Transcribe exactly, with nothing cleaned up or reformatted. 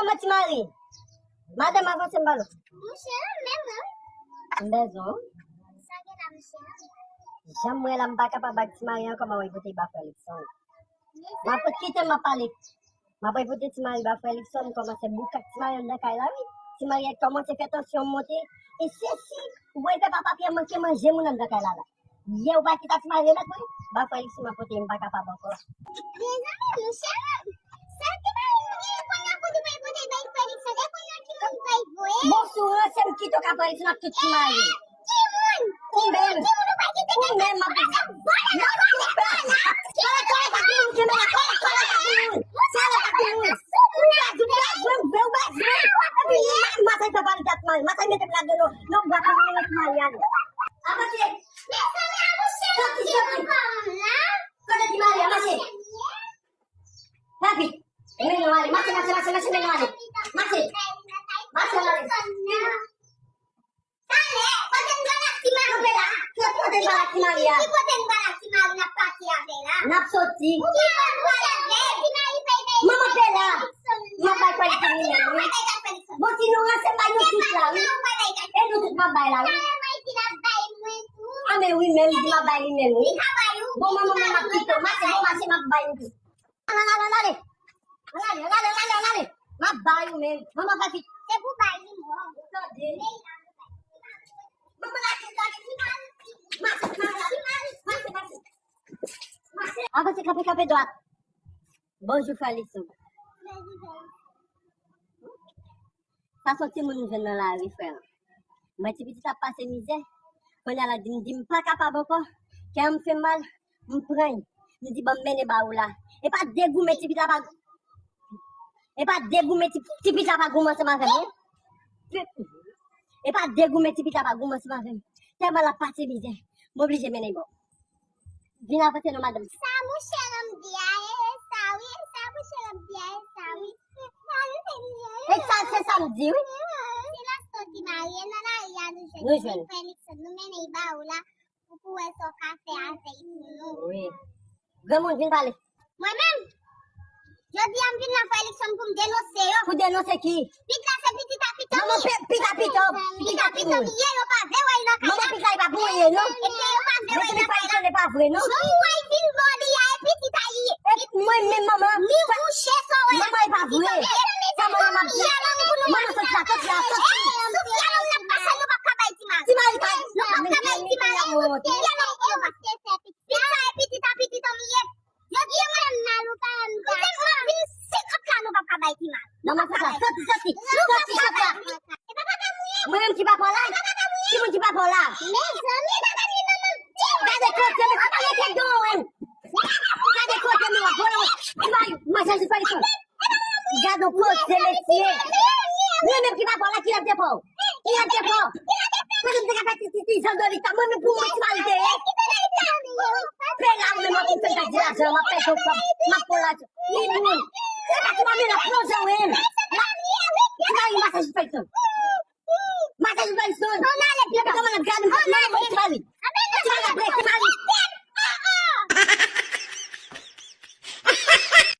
Kòman Ti Mari? Madanm, avanse m ba nou. Monchè, menm mwen. M bezwen w. Sa gen la, monchè? Jan m wè la, m pa kapab ak Ti Mari ankò, m ap pote ba frè Likson. M ap kite m ap pale. M ap pote Ti Mari ba frè Likson, m kòmanse boukak Ti Mari anndan kay la, wi. Ti Mari kòmanse fè tansyon monte. E se si ou wè pèpa papye manke manje moun anndan kay la la. Yè ou pa kite Ti Mari remèt mwen. Ba frè Likson, m ap pote, m pa kapab ankò. Mezanmi, monchè, sa Ti Mari nou gen kounye a pou li pa pote bay frè Likson, de kounye a ki moun pral voye. Bon, sou ranse m kite w ka frè Likson ak tout Ti Mari. Ki moun? Ou menm. Ki moun ou pa kite bay frè Likson? Ou menm, m ap di. M ap kite w la. Kòlèt, kòlèt ak moun ki men la, kòlèt, kòlèt ak moun. Kòlèt ak moun. Ou pa di, ou pa jwenn, ou pa jwenn. Epi, m ap fè pale Ti Mari, m ap mete plat de lo, non, m ap fè Ti Mari ale. Avanse. Mezanmi, a monchè, soti, soti. Kote Ti Mari a? Mache. Rapid. Mennen w ale. Mache, mache, mache, mache, mennen w ale. Mache. Mache, w ale. Talè, kote n pral ak Ti Mari a? Kote n pral ak Ti Mari a? Ki kote n pral ak Ti Mari n ap pati avè la? N ap soti. Ki kote n pral avè? Ti Mari pay bay. Manman pe la. M ap bay kwalite li menm, wi. Bon, si nou ranse, bay nou tout la, wi. E nou tout m ap bay la, wi. A men wi, menm di m ap bay li menm, wi. Bon, manman, mwen m ap kite w. Mache, bon, mache, m ap bay nou tout. Al ale, al ale, al ale. Al ale, al ale, al ale. M ap bay ou menm. Manman, pa vit. Se pou bay li, mwen. Ou tande? Manman, la, la, la, mache, mache, mache, mache, mache. Avanse, kanpe, kanpe dwat. Bonjou, frè Likson. Sa soti moun m jwenn nan lari, frè. Mwen ti pitit ap pase mizè. Kounye a la di m, di m pa kapab ankò. Kè m fè m mal, m pran l. M di, "Ban m mennen ba ou la." E pa de goumen ti pitit la pa, e pa de goumen ti, ti pitit la pa goumen ansanm avè m, non. E pa de goumen ti pitit la pa goumen ansanm avè m. Tèlman l ap pase mizè, m oblije mennen l ba w. Vin avanse non, madanm. Sa mouche lan m di a, e, e sa wi, e sa mouche lan m di a, e sa wi. E sa, se sa m di wi. Se la soti Mari, e nan lari a nou jwenn. Nou jwenn. Frè Likson, nou mennen l ba ou la, pou, pou wè sa w ka fè avè l pou nou. Wi. Granmoun, vin pale. Mwen menm, jodi a m vin nan frè Likson pou m denonse yo. Pou denonse ki? Pit la se pitit a pitan m ye. Manman, pi-, pit a pitan, pitit a pitan m ye, yo pa vle wè l nan kay la. Manman, pit la, li pa pou anyen, non. Epi yo pa vle wè l nan kay la. Mezanmi, frè Likson, e pa vre, non. Jan w wè l vin bò li a, e pitit a li ye. E mwen menm, manman. Ni wouche sa w wè la. Manman, e pa vre. Sa manman m ap di. Manman, soti la, soti la, soti. Sou fyèl ou n ap pase, nou p ap ka bay Ti Mari. Ti Mari pa. Nou p ap ka bay Ti Mari. Sou fyèl ou yo pase fè pitit. Pit sa e pitit a pitit an m ye. Jodi a mwen menm nan loupa m. Ou te mwen vin senkant la nou p ap ka bay Ti Mari. Manman, soti la, soti, soti, soti, soti la. E papa pa mouye. Mwen menm ki papa w la? Ki moun ki papa w la? Mezanmi, papa ni manman. Gade koze, mesye, pa rete devan mwen. Gade koze, nou ap vòlè. Ti Mari, manzè, jis pa li sou. Gade yon koze, mesye. Mwen menm ki papa w la, ki ap defò? Ki ap defò? Kote m te ka fè ti, ti, ti zandolita? Mwen menm pou mwen Ti Mari te ye. Pera ou menm ap fè pèdi lajan, m ap pèdi yon kòb, m ap pran lajan. Ni moun. Se pa Ti Mari la plonje w menm. Ti Mari mache jis pa li sou. Mache jis pa li sou. Ann ale pito. Epi kòman l ap gade m? Ann ale. Ti Mari.